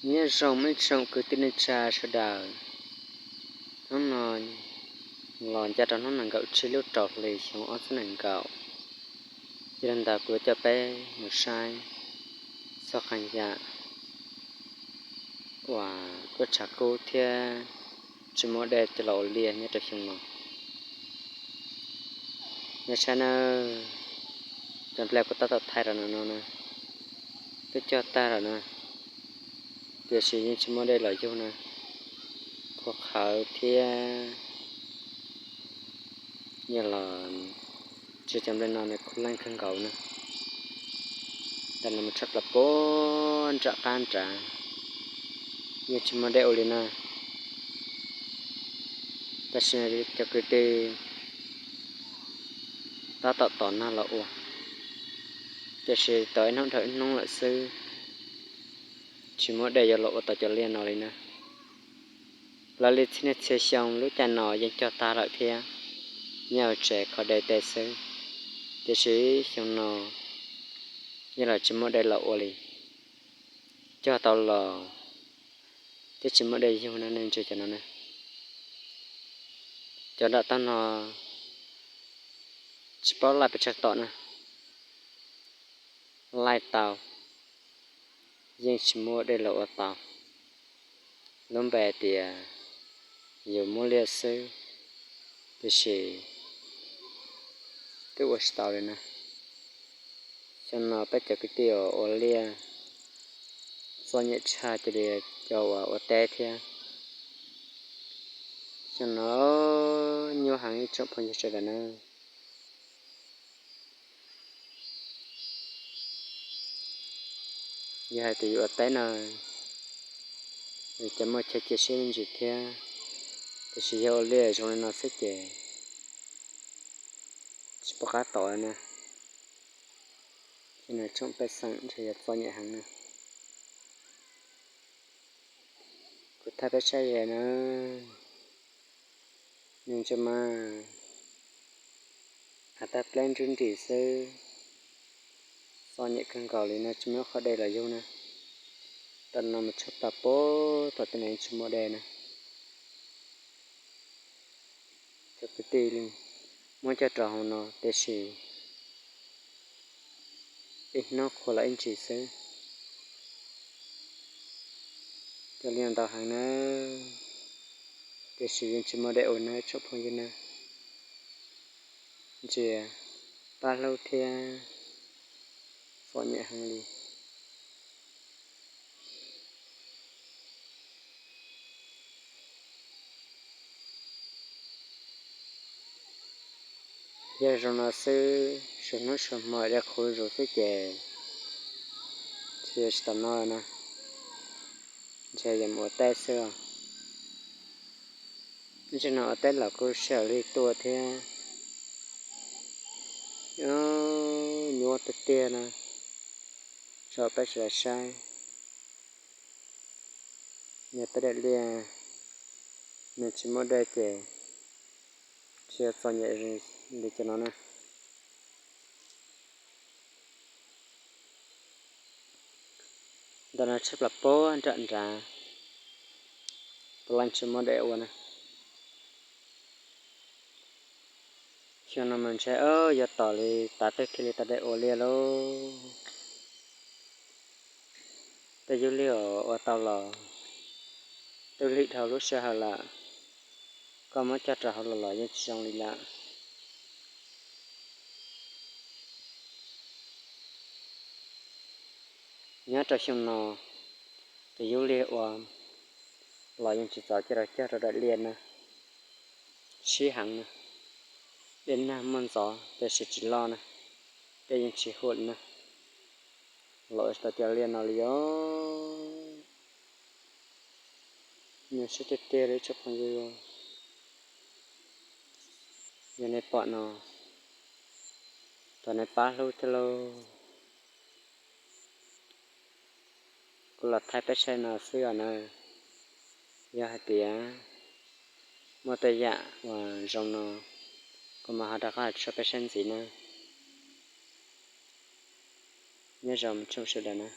Nyob zoo ib tsoom kwv tij neej tsa sawv daws, hnub no los ncaj rau hnub nees nkaum tsib lub rau hli xyoo ob txhiab nees nkaum, yog li ntawd kuv yuav coj peb mus saib txog qee yam uas kuj tshav kub thiab tsis muaj dej coj los ua liaj nyob rau xyoo no. Nej saib nawb, cov nplej kuv tab tom thaij rau no no na, twb cog tag lawm na, tiam sis yeej tsis muaj dej los yug na, qhuav qhawv thiab. Yog los tsis cov nplej no nws khuv leej kawg nkaus na. Tam no mus tshaj plaws puag nram qab nrad, yeej tsis muaj dej ua li na. Tab sis cov kwv tij tab tom tos nag los ua, tiam sis tos ib hnub dhau ib hnub lawm xwb, tsis muaj dej yuav los ua tau cov liaj no li na. Lawv li txhia niaj txhia xyoo lub caij no yeej cog tag lawm thiab, nyob hauv tsev kho dej tej xwb, tiam sis xyoo no yeej los tsis muaj dej los ua li. Cog tau los twb tsis muaj dej yug na, nej ntsia cov no na. Cov nram taug no tsis paub laij pes tsawg tom na, laij tau yeej tsis muaj dej los ua tau. Lub npe tias yus muab liaj xwb, tiam sis twb ua tsis tau li na. Xyoo no peb cov kwv tij uas ua liaj txom nyem tshaj cia li cov uas ua teb thiab. Xyoo no nyuaj heev ib tsoom phooj ywg sawv daws na. Yog hais tias yus ua teb no, yus cov muaj chaw cia siab me ntsis thiab, tiam sis yog ua liaj zoo li no xwb ces tsis pom qab tau na. Ces nws tsoom pej xeem ntshe yog txom nyem heev na. Kuv thaij peb saib ze na, nws tsis mas, has tag pleb nrub nris xwb, txom nyem kawg nkaus li no tsis muaj qhov dej los yug na. Tam no mus tshaj plaws puag tom tej no tsis muaj dej na. Cov kwv tij muab cog rau hauv no tiam sis ib hnub qhuav los ib ntsis xwb. Cov liaj ntau heev na, tiam sis yeej tsis muaj dej ua na tsoom phooj ywg na. Ntsia pab hlub thiab txom nyem heev li. Yog zoo no xwb, suav hnub suav hmo dej qhuav zus xwb ces tsis tau noj na, ntshe yuav mus ua teb xwb os. Ntsis no ua teb los kuj sij hawm li tuaj thiab, nyuaj tiag tiag na, tso peb sawv daws saib. Yog peb daim liaj nws tsis muaj dej ces tsis yog txom nyem li cov no na. Ntawm no tshaj plaws puag nram nrad, puav leej tsis muaj dej ua na. Xyoo no mas ntshe yuav tos li tav twg thiaj li tau dej ua liaj lauj. Tej yub liaj ua tau los twb lig dhau lub sij hawm lawm, koj muab cog rau hauv los los yeej tsis zoo li lawm. Nyob rau xyoo no, tus yub liag ua los yeej tsis txaus coj rau cog rau daim liaj na, sib heev na. Dej nag muaj ntxov tiam sis tsis loj na, dej yeej tsis huam na, los ua tsis tau cov liaj no li os. Nyuaj siab tiag tiag li tsoom phooj ywg, yog nej pom no, thov nej pab hlub thiab lauj. Kuv los thaij peb saib no xwb os na. Yog hais tias muaj tej yam uas zoo no, kuv mam ho rov qab tso peb saib ntxiv na. Nyob zoo tsoom sawv daws na.